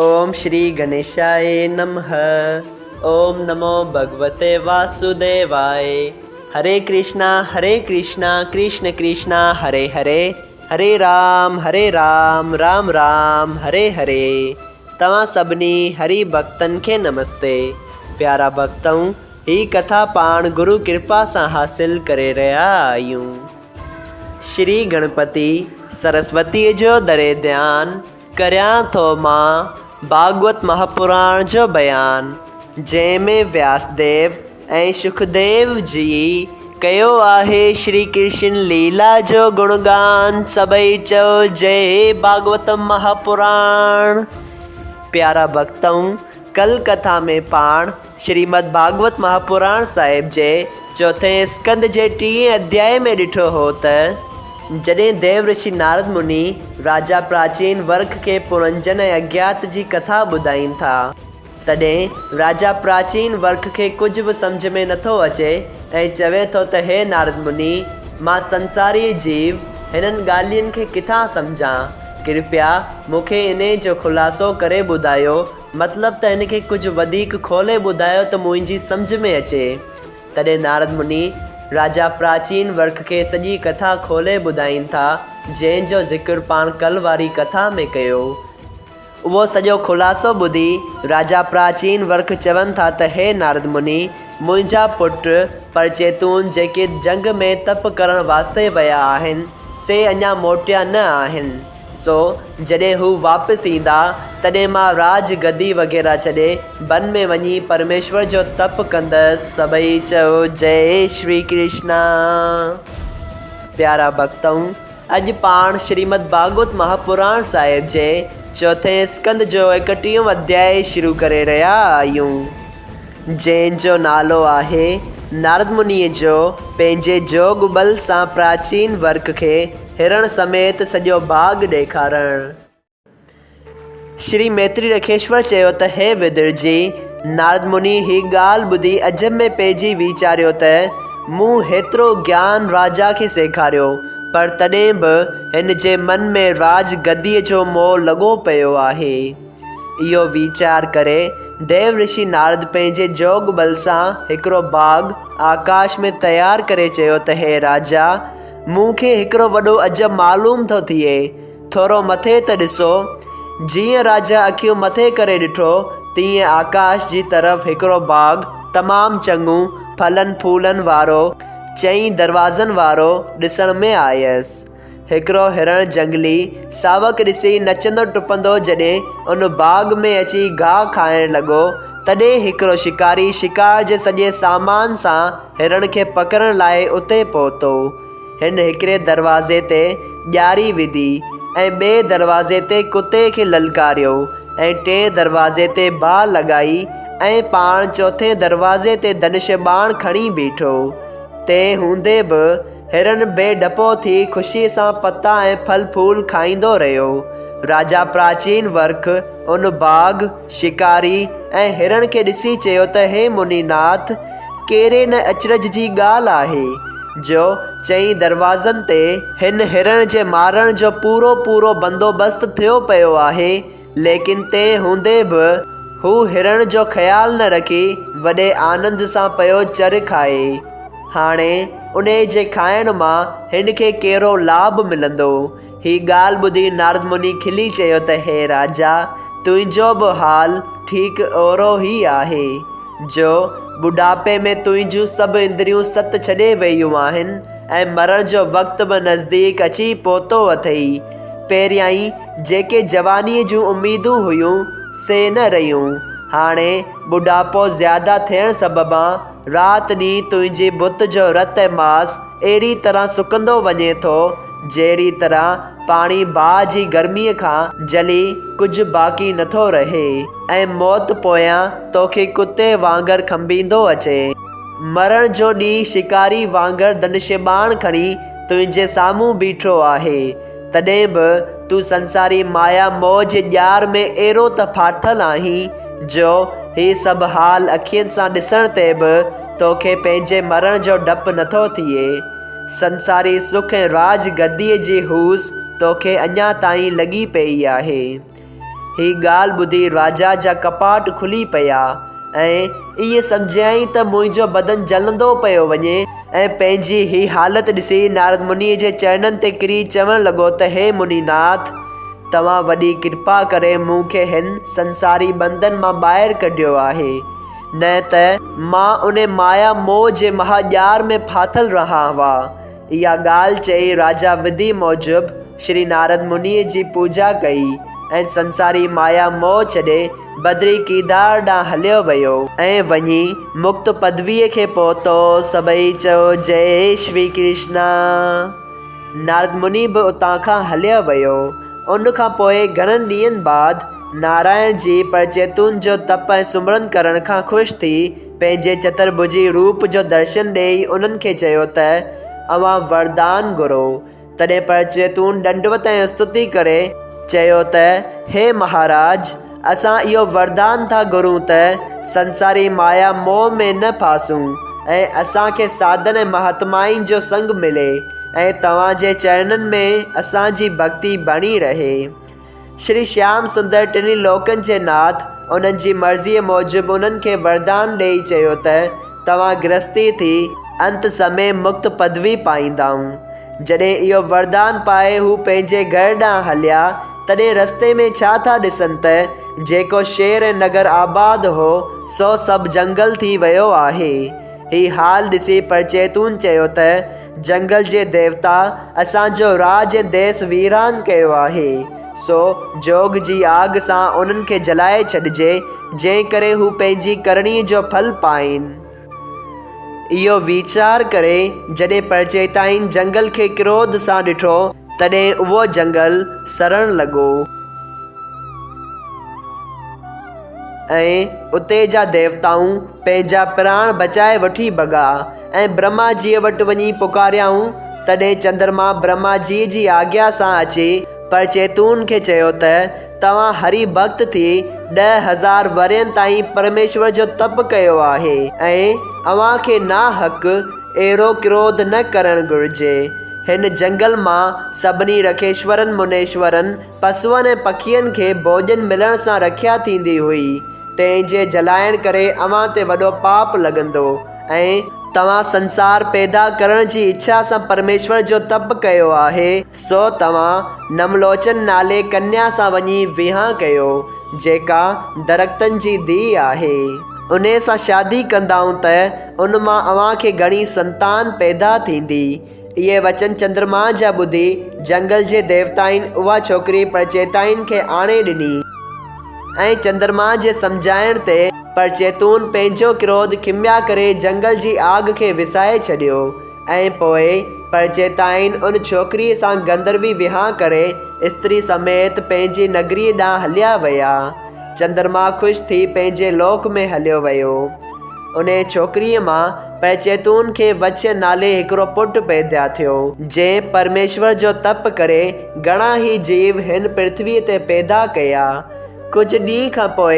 اوم شري گنيشاء نمه اوم نمو ڀڳوتي واسوديواء هري ڪرشنا هري ڪرشنا ڪرشن ڪرشنا هري هري هري رام هري رام رام رام هري هري توهان سڀني هري ڀڳتن کي نمستي پيارا ڀڳتؤ هي ڪٿا پاڻ گرو ڪرپا سان حاصل ڪري رهيا آهيون شري گڻپتي سرسوتي جو دري ڌيان ڪريان ٿو مان ڀاڳوت مهاپراڻ جو بيان، جنهن ۾ وياسديو ۽ شڪديو جي ڪيو آهي شري ڪرشن ليلا جو گڻگان، سڀئي چئو جئي ڀاڳوت مهاپراڻ. پيارا ڀڳتؤ! ڪل ڪٿا ۾ پاڻ شريمد ڀاڳوت مهاپراڻ صاحب جي چوٿين اسڪنڌ جي ٽئين اڌيائي ۾ ڏٺو هو ته جڏهن ديو رشي نارد مني راجا پراچين ورک کي پرنجن ۽ اگيات جي ڪٿا ٻڌائين ٿا، تڏهن راجا پراچين ورک کي ڪجهه به سمجهه ۾ نٿو اچي ۽ چوي ٿو ته هي نارد مني! مان سنساري جيو هنن ڳالهين کي ڪٿان سمجهان؟ ڪرپيا مون کي انهي جو خلاصو ڪري ٻڌايو مطلب ته هن کي ڪجهه وڌيڪ کولي ٻڌايو ته منهنجي سمجهه ۾ اچي. تڏهن نارد مني راجا پراچين ورک کي سڄي ڪٿا کولي ٻڌائين ٿا، جنهن جو ذڪر پاڻ ڪل واري ڪٿا ۾ ڪيو. اهو سڄو خلاصو ٻڌي راجا پراچين ورک چون ٿا ته هي نارد مني! منهنجا پٽ پرچيتون جيڪي جنگ ۾ تپ ڪرڻ واسطي ويا آهن، سي اڃا موٽيا نه آهن. سو جڏهن هو واپس ايندا، تڏهن مان راڄ گدي وغيره ڇڏي، بن ۾ وڃي پرميشور جو تپ ڪندس. سڀئي چئو جئي شري ڪرشنا. پيارا ڀڳتؤ! اڄ پاڻ شريمد ڀاڳوت مهاپراڻ صاحب جي چوٿين اسڪنڌ جو ايڪٽيهون اڌيائي شروع ڪري رهيا آهيون. جنهن جو نالو آهي نارد منيء جو پنهنجي جوڳ ٻل سان پراچين ورک کي هرڻ سميت سڄو باغ ڏيکارڻ. شري ميتري رکيشور چيو ته هي ودر جي! نارد مني هي ڳالهه ٻڌي عجب ۾ پئجي ويچاريو ته مون هيترو گيان راجا کي سيکاريو پر تڏهن به هن جي من ۾ راڄ گديء جو موهه لڳو پيو آهي. اهو ويچار ڪري ديو رشي نارد پنهنجي جوڳ ٻل سان هڪڙو باغ آڪاش ۾ تيار ڪري چيو ته هي راجا! مون کي هڪڙو وڏو عجب معلوم ٿو ٿئي، ٿورو مٿي ته ڏسو. جيئن راجا اکيون مٿي ڪري ڏٺو، تيئن آڪاش جي طرف هڪڙو باغ تمام چڱو، ڦلن ڦولن وارو، چئين دروازن وارو ڏسڻ ۾ آيس. هڪڙو هرڻ جهنگلي ساوڪ ڏسي نچندو ٽپندو جڏهن ان باغ ۾ اچي گاهه کائڻ لڳو، تڏهن هڪڙو شڪاري شڪار جي سڄي سامان سان هرڻ کي پڪڙڻ لاء اتي پهتو. هن هڪڙي دروازي تي ڄاري وڌي ۽ ٻئي دروازي تي ڪتي کي للڪاريو ۽ ٽئين دروازي تي باهه لڳائي ۽ پاڻ چوٿين دروازي تي ڌنش ٻاڻ کڻي بيٺو. تنهن هوندي به هرڻ بي ڊپو ٿي خوشيء سان پتا ۽ ڦل ڦول کائيندو رهيو. راجا پراچين ورک ان باغ، شڪاري ۽ هرڻ کي ڏسي چيو ته هي مني ناٿ! ڪهڙي نه اچرج جي ڳالهه آهي، جو چئين دروازن تي هن هرڻ جي مارڻ جو پورو پورو بندوبست ٿيو پيو آهي، ليڪن تنهن هوندي به هو هرڻ جو خيال نه رکي وڏي آنند سان پيو چر کائي. هاڻي انهي جي کائڻ مان هن کي ڪهڙو لاڀ ملندو؟ هي ڳالهه ٻڌي نارد مني کلي چيو ته هي راجا! تنهنجو به حال ٺيڪ اهڙو ئي آهي، جو ٻڍاپي ۾ تنهنجون سڀ اندريون ست ڇڏي ويون آهن ۽ مرڻ جو وقت به نزديڪ اچي پهتو اٿئي. پهريائين جيڪي جوانيء جون اميدون هيون، سي نه رهيون. هاڻي ٻڍاپو زياده ٿيڻ سببان رات ڏينهن تنهنجي بت جو رت ۽ ماس اهڙي طرح سڪندو وڃي ٿو، جهڙي طرح پاڻي باهه جي گرميء کان جلي ڪجهه باقي نٿو رهي ۽ موت پويان توکي ڪتي وانگر کنڀيندو اچي. مرڻ جو ڏينهن شڪاري وانگر ڌنشٻاڻ کڻي تنهنجي سامهون بيٺو آهي. تڏهن به تون سنساري مايا موهه جي ڄار ۾ اهڙو ته ڦاٿل آهين، جو هي سڀ حال اکين سان ڏسڻ تي به توکي پنهنجي مرڻ جو ڊپ نٿو ٿئي. سنساري سک ۽ راڄ گديء جي هوس توکي اڃا تائين لڳي پيئي آهي. هي ڳالهه ٻڌي راجا جا ڪپاٽ کلي پيا ۽ ائين سمجهيائين ته منهنجو بدن جلندو پيو وڃي ۽ پنهنجي هي حالت ڏسي نارد منيء جي چرڻن تي ڪري چوڻ لڳو ته هي مني ناٿ! توهان وڏي ڪرپا ڪري مون کي هن سنساري ٻنڌن مان ٻاهر ڪڍيو آهي، نه ته مان انهي مايا موهه جي مها ڄار ۾ ڦاٿل رهان ها. اها ڳالهه چئي راجا وڌي موجب شري نارد منيء جي پوڄا ڪئي ۽ سنساري مايا موهه ڇڏي بدري ڪيدار ڏانهن هليو ويو. ۽ وڃي مڪت پدويء کي پهتو. سڀئي چيو جئي شري ڪرشنا. نارد مني به اتان کان هليو ويو. ان کان پوء گهڻن ڏينهن بعد نارائڻ جي پرچيتون جو تپ ۽ سمرن ڪرڻ کان خوش ٿي پنهنجي چترڀجي روپ جو درشن ڏيئي انهن کي چيو ته اوهان وردان گهرو. تڏهن پرچيتون ڏنڊوت ۽ استتي ڪري چيو ته هي مهاراج! اسان اهو وردان ٿا گهرون ته سنساري مايا موهه ۾ نه ڦاسون ۽ اسان کي ساڌن ۽ مهاتمائن جو سنگ ملي ۽ توهان جي چرڻن ۾ اسان جي ڀڳتي بڻي رهي. شري شيام سندر ٽنهي لوڪن جي ناٿ انهن جي مرضيء موجب انهن کي وردان ڏيئي چيو ته توهان گرهستي ٿي انت سمي مڪت پدوي پائيندائون. جڏهن اهو وردان پائي هو پنهنجي گهر ڏانهن هليا، تڏهن رستي ۾ ڇا ٿا ڏسن ته جيڪو شهر ۽ نگر آباد هو، سو سڀ جهنگل ٿي ويو آهي. هي حال ڏسي پرچيتون چيو ته جهنگل جي ديوتا اسان جو راڄ ۽ ديس ويران ڪيو آهي، سو جوڳ جي آڳ سان انهن کي جلائي ڇڏجي، جنهن ڪري هو پنهنجي ڪرڻيء جو ڦل پائين. اهو ويچار ڪري جڏهن پرچيتائين جهنگل کي ڪروڌ سان ڏٺو، تڏهن اهو جهنگل سڙڻ لڳو ۽ اتي جا ديوتائون پنهنجا پراڻ بچائي وٺي ڀڳا ۽ برهما جيء وٽ وڃي پڪاريائون. تڏهن چندرما برهما جيء جي آگيا سان اچي پرچيتون کي چيو ته توهان هري ڀڳت ٿي 10,000 ورهين تائين پرميشور جو تپ ڪيو آهي ۽ اوهان کي ناحق اهڙو ڪروڌ نه ڪرڻ گهرجي. هن جهنگل مان سڀني رکيشورن منيشورن، پسون ۽ پکين کي ڀوڄن ملڻ سان رکيا ٿيندي هئي، تنهن جي جلائڻ ڪري اوهان تي وڏو پاپ لڳندو ۽ توهان سنسار پيدا ڪرڻ جي اڇا سان پرميشور جو تپ ڪيو آهي، سو توهان نملوچن نالي ڪنيا سان وڃي ويهان ڪيو، جيڪا درختن جي ڌيء آهي. انهيء سان شادي ڪندائون ته ان مان اوهان کي گهڻي سنتان پيدا ٿيندي. اهي وچن چندرما جا ٻڌي جهنگل جي ديوتائن اها ڇوڪري پرچيتائن کي آڻي ڏني ۽ چندرما جي سمجهائڻ تي پرچيتون پنهنجو ڪروڌ کميا ڪري جهنگل جي آگ کي وسائي ڇڏيو. ۽ پوء پرچيتائين ان ڇوڪريء سان گندروي وهانء ڪري استري سميت پنهنجي نگريء ڏانهن هليا ويا. چندرما خوش ٿي پنهنجي لوڪ ۾ هليو ويو. انهيء ڇوڪريء مان پرچيتون کي وڇ نالي هڪڙو پٽ پيدا ٿيو. جنهن پرميشور جو تپ ڪري گهڻا ئي جيو هن پرٿويء تي پيدا ڪيا. ڪجهه ڏينهن کان پوء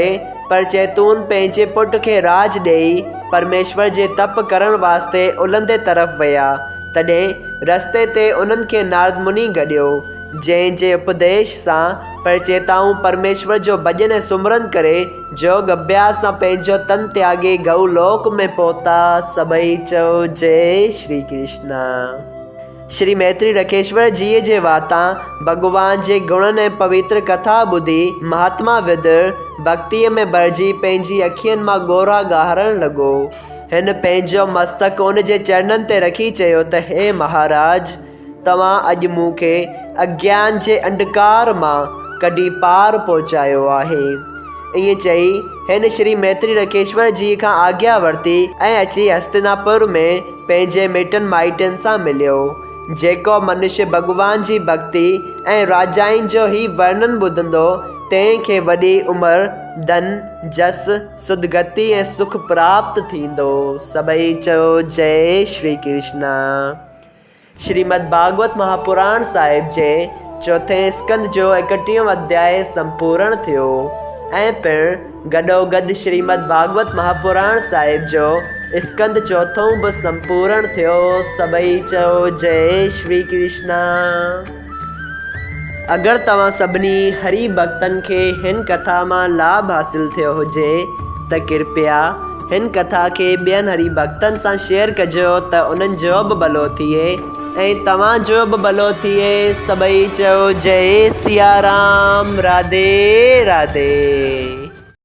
پرچيتون پنهنجي پٽ کي راڄ ڏيئي پرميشور جي تپ ڪرڻ واسطي الهندي طرف ويا، تڏهن رستي تي انهن کي نارد مني گڏيو، جنهن جي اپديش سان پرچيتائون پرميشور جو ڀڄن ۽ سمرن ڪري جوڳ اڀياس سان پنهنجو تن تياڳي گئو لوڪ ۾ پهتا. سڀئي چئو جئي شري ڪرشنا. شري ميتري رکيشور جيء جي واتان ڀڳوان جي گڻن ۽ پوتر ڪٿا ٻڌي مهاتما ودر ڀڳتيء ۾ ڀرجي پنهنجي اکين مان ڳوڙها ڳاڙڻ لڳو. هن پنهنجو مستڪ ان جي چرنن تي رکي چيو ته هي مهاراج! توهان اڄ مون کي اگيان جي انڌڪار مان ڪڍي پار پهچايو آهي. ائين چئي هن شري ميتري رکيشور جيء کان آگيا ورتي ۽ اچي هستناپور ۾ پنهنجي مٽن مائٽن سان مليو. جيڪو منشي ڀڳوان جي ڀڳتي ۽ راجائن جو هي ورنن ٻڌندو، تنهن کي وڏي عمر، ڌن، جس، سدگتي ۽ سک پراپت ٿيندو. سڀئي چئو جئي شري ڪرشنا. شريمد ڀاڳوت مهاپراڻ صاحب جي چوٿين اسڪنڌ جو ايڪٽيهون اڌياء سمپورڻ ٿيو ۽ پڻ گڏوگڏ شريمد ڀاڳوت مهاپراڻ صاحب جو اسڪنڌ چوٿون به سمپورڻ ٿيو. سڀئي چئو جئي شري ڪرشنا. اگر توهان سڀني هري ڀڳتن کي هن ڪٿا مان لاڀ حاصل ٿيو هجي ته ڪرپيا هن ڪٿا کي ٻين هري ڀڳتن سان شيئر ڪجو ته انهن جو به ڀلو ٿئي ۽ توهان جو به ڀلو ٿئي سڀئي چئو جئي سيارام راڌي راڌي.